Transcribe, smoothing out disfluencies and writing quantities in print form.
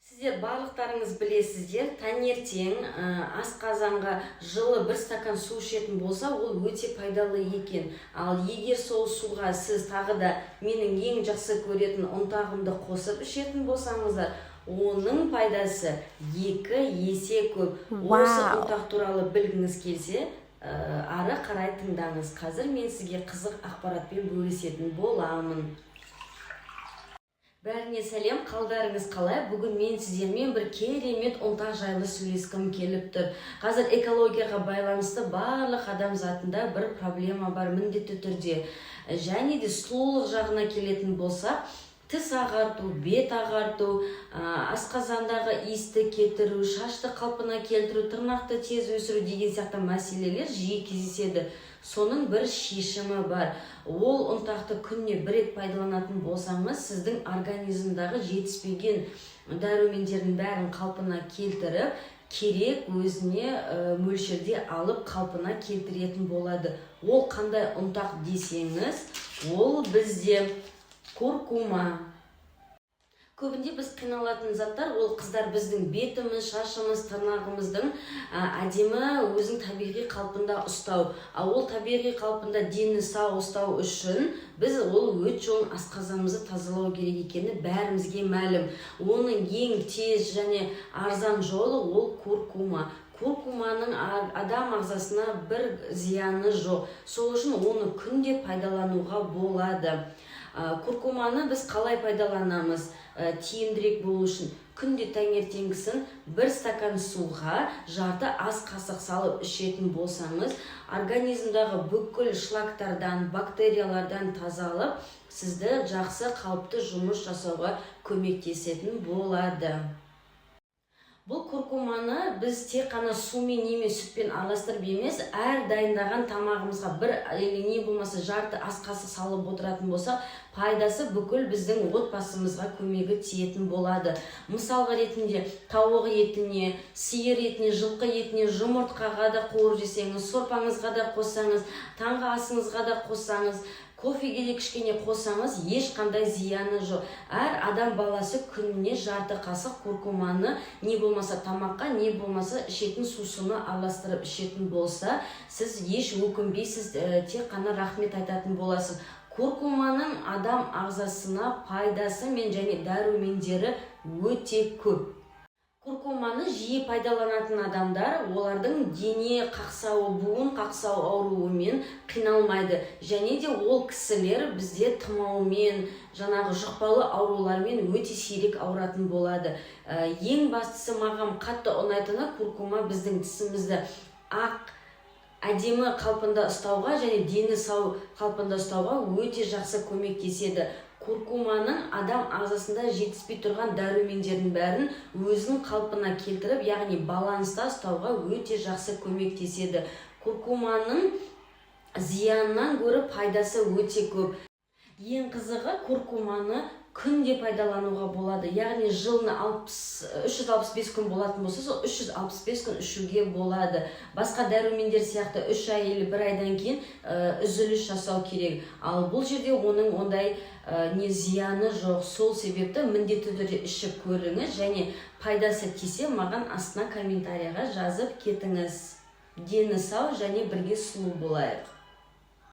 Сіздер барлықтарыңыз білесіздер, таңертең асқазанға жылы бір стакан су ішетін болса, ол өте пайдалы екен. Ал егер сол суға сіз тағы да менің ең жақсы көретін ұнтағымды қосып ішетін болсаңыздар, оның пайдасы 2 есе көп. Осы ұнтақ туралы білгіңіз келсе, ары қарай тыңдаңыз. Қазір мен сізге қызық ақпаратпен бөлісетін боламын. Бәріне сәлем, қалдарыңыз қалай? Бүгін мен сіздермен бір керемет ұнтақ жайлы сөйлескім келіп тұр. Қазір экологияға байланысты барлық адамзатында бір проблема бар міндетті түрде. Және де сұлулық жағына келетін болсақ, тіс ағарту, бет ағарту, асқазандағы иісті кетіру, шашты қалпына келтіру, тырнақты тез өсіру деген сияқты мәселелер жиі кездеседі. Соның бір шешімі бар. Ол ұнтақты күніне бір рет пайдаланатын болсаңыз, сіздің организмдағы жетіспеген дәрумендердің бәрін қалпына келтіріп, керек өзіне мөлшерде алып, қалпына келтіретін болады. Ол қандай ұнтақ десеңіз, ол бізде куркума. Көбінде біз қиналатын заттар ол, қыздар, біздің бетіміз, шашымыз, тырнағымыздың әдемі, өзінің табиғи қалпында ұстау. Ал ол табиғи қалпында, дені сау ұстау үшін біз ол өт жолын, асқазанымызды тазалау керек екені бәрімізге мәлім. Оның ең тез және арзан жолы ол куркума. Куркуманың адам ағзасына бір зияны жоқ, сол үшін оны күнде пайдалануға болады. Куркуманы біз қалай пайдаланамыз тиімдірек болу үшін? Күнде таңертеңгісін бір стакан суға жарты ас қасық салып ішетін болсаңыз, организмдағы бүкіл шлактардан, бактериялардан тазалып, сізді жақсы қалыпты жұмыс жасауға көмектесетін болады. Бұл куркуманы біз тек қана сумен немесе сүтпен араластырып емес, әр дайындаған тамағымызға бір или не болмаса жарты ас қасық салып отыратын болсақ, пайдасы бүкіл біздің отбасымызға көмегі тиетін болады. Мысалға ретінде, тауық етіне, сиыр етіне, жылқы етіне, жұмыртқаға да қуырып жесеңіз, сорпаңызға да қоссаңыз, таңғы асыңызға да қоссаңыз, кофеге де кішкене қоссаңыз, ешқандай зияны жоқ. Әр адам баласы күніне жарты қасық куркуманы не болмаса тамаққа, не болмаса ішетін сусыны араластырып ішетін болса, сіз еш өкінбейсіз, тек қана рахмет айтатын боласыз. Куркуманың адам ағзасына пайдасы мен және дәрумендері өте көп. Куркуманы жиі пайдаланатын адамдар, олардың дене қақсауы, буын қақсау ауруымен қиналмайды. Және де ол кісілер бізде тұмаумен, жаңағы жұқпалы аурулармен өте сирек ауыратын болады. Ең бастысы, маған қатты ұнайтыны, куркума біздің тісімізді ақ, әдемі қалпында ұстауға және дені сау қалпында ұстауға өте жақсы көмектеседі. Куркуманың адам ағзасында жетіспей тұрған дәрумендердің бәрін өзінің қалпына келтіріп, яғни баланста ұстауға өте жақсы көмектеседі. Куркуманың зиянынан гөрі пайдасы өте көп. Ең қызығы, куркуманы күнде пайдалануға болады, яғни жылына 365 күн болатын болса, сол 365 күн ішуге болады. Басқа дәрумендер сияқты 3 ай или бір айдан кейін үзіліс жасау керек. Ал бұл жерде оның ондай не зияны жоқ. Сол себепті міндетті түрде ішіп көріңіз және пайдасы тисе, маған астына комментарийға жазып кетіңіз. Дені сау және бірге сұлу болайық.